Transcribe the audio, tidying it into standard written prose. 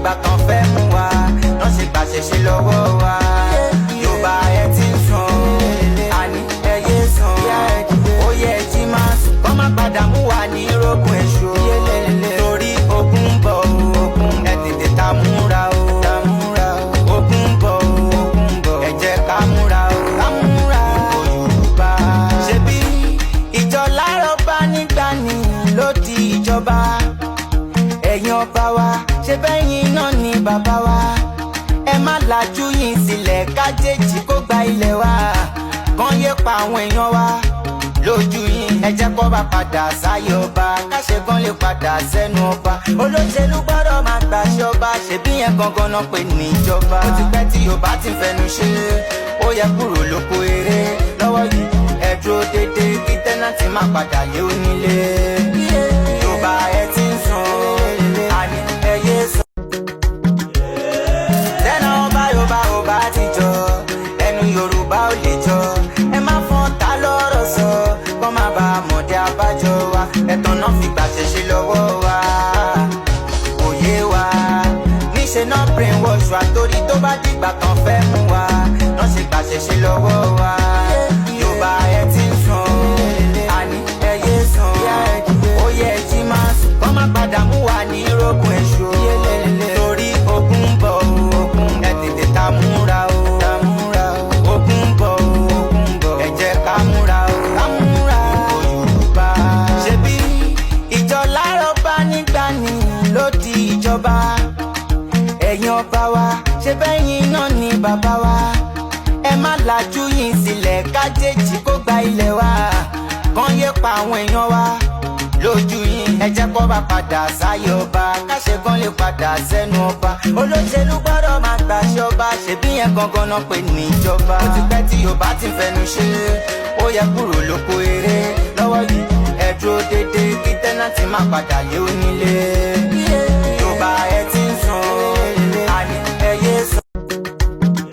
dìgbà tán fẹ́ mú wa, náà ṣe gbàṣẹṣe lọ́wọ́ wa. Yorùbá, ẹ ti ń sùn, àní ẹ yé sùn. Ó yẹ ẹ jí máa sùn, kọ́ má padà mú wa ní rógùn èṣù. Torí ogun ń bọ̀ o, ẹ tètè ta múra o. Ogun ń bọ̀ o, ẹ jẹ́ ká múra o. Ká múra o, Yorùbá. Ṣebí ìjọ lárọ̀ bá nígbà ní ló di ìjọba. Ẹ̀yin ọba wa, ṣe bẹ́yìn náà ni bàbá wa. Ẹ má lajú yín sílẹ̀ kájèjì kó gba ilẹ̀ wa, kàn yé pa àwọn èèyàn wa lójú yín. Ẹ jẹ́ kó bá padà sáyé ọba, káṣẹ́gun lè padà sẹ́nu ọba. Olóṣèlú gbọ́dọ̀ máa gbàṣẹ ọba, ṣèbí yẹn gangan náà pè níjọba. Ó ti pẹ́ tí Yorùbá ti fẹnu ṣe, ó yẹ kúrò lóko eré lọ́wọ́ yìí. Ẹ dúró déédéé kí tenant má padà lé onílé. Yorùbá, ẹ ti ń sùn, àní ẹ yé sùn. Tẹ́nà ọba Yorùbá ò bá ti jọ, ẹnu Yorùbá ò lè jọ. Ẹ má fọ́n ta lọ́rọ̀ sọ, kọ́ má ba mọ̀dé abájọ wa. Ẹ̀tàn náà fi gbàṣẹ ṣe lọ́wọ́ wa, òye wa. Níṣẹ́ náà brain wash wa, torí tó bá dìgbà tán fẹ́ mú wa, náà ṣe gbàṣẹ ṣe lọ́wọ́ wa. Yorùbá, ẹ ti ń sùn, àní ẹ yé sùn. Ó yẹ ẹ jí máa sùn, kọ́ má padà mú wa ní rógùn èṣù. Torí ogun ń bọ̀ o, ẹ tètè ta múra o. Ogun ń bọ̀ o, ẹ jẹ́ ká múra o. Ká múra o, Yorùbá. Ṣebí ìjọ lárọ̀ bá nígbà ní ló di ìjọba. Ẹ̀yin ọba wa, ṣe bẹ́yìn náà ni bàbá wa. Ẹ má lajú yín sílẹ̀ kájèjì kó gba ilẹ̀ wa, kàn yé pa àwọn èèyàn wa lójú yín. Ẹ jẹ́ kó bá padà sáyé ọba, káṣẹ́gun lè padà sẹ́nu ọba. Olóṣèlú gbọ́dọ̀ máa gbàṣẹ ọba, ṣèbí yẹn gangan náà pè níjọba. Ó ti pẹ́ tí Yorùbá ti fẹnu ṣe, ó yẹ kúrò lóko eré lọ́wọ́ yìí. Ẹ dúró déédéé kí tenant má padà lé onílé.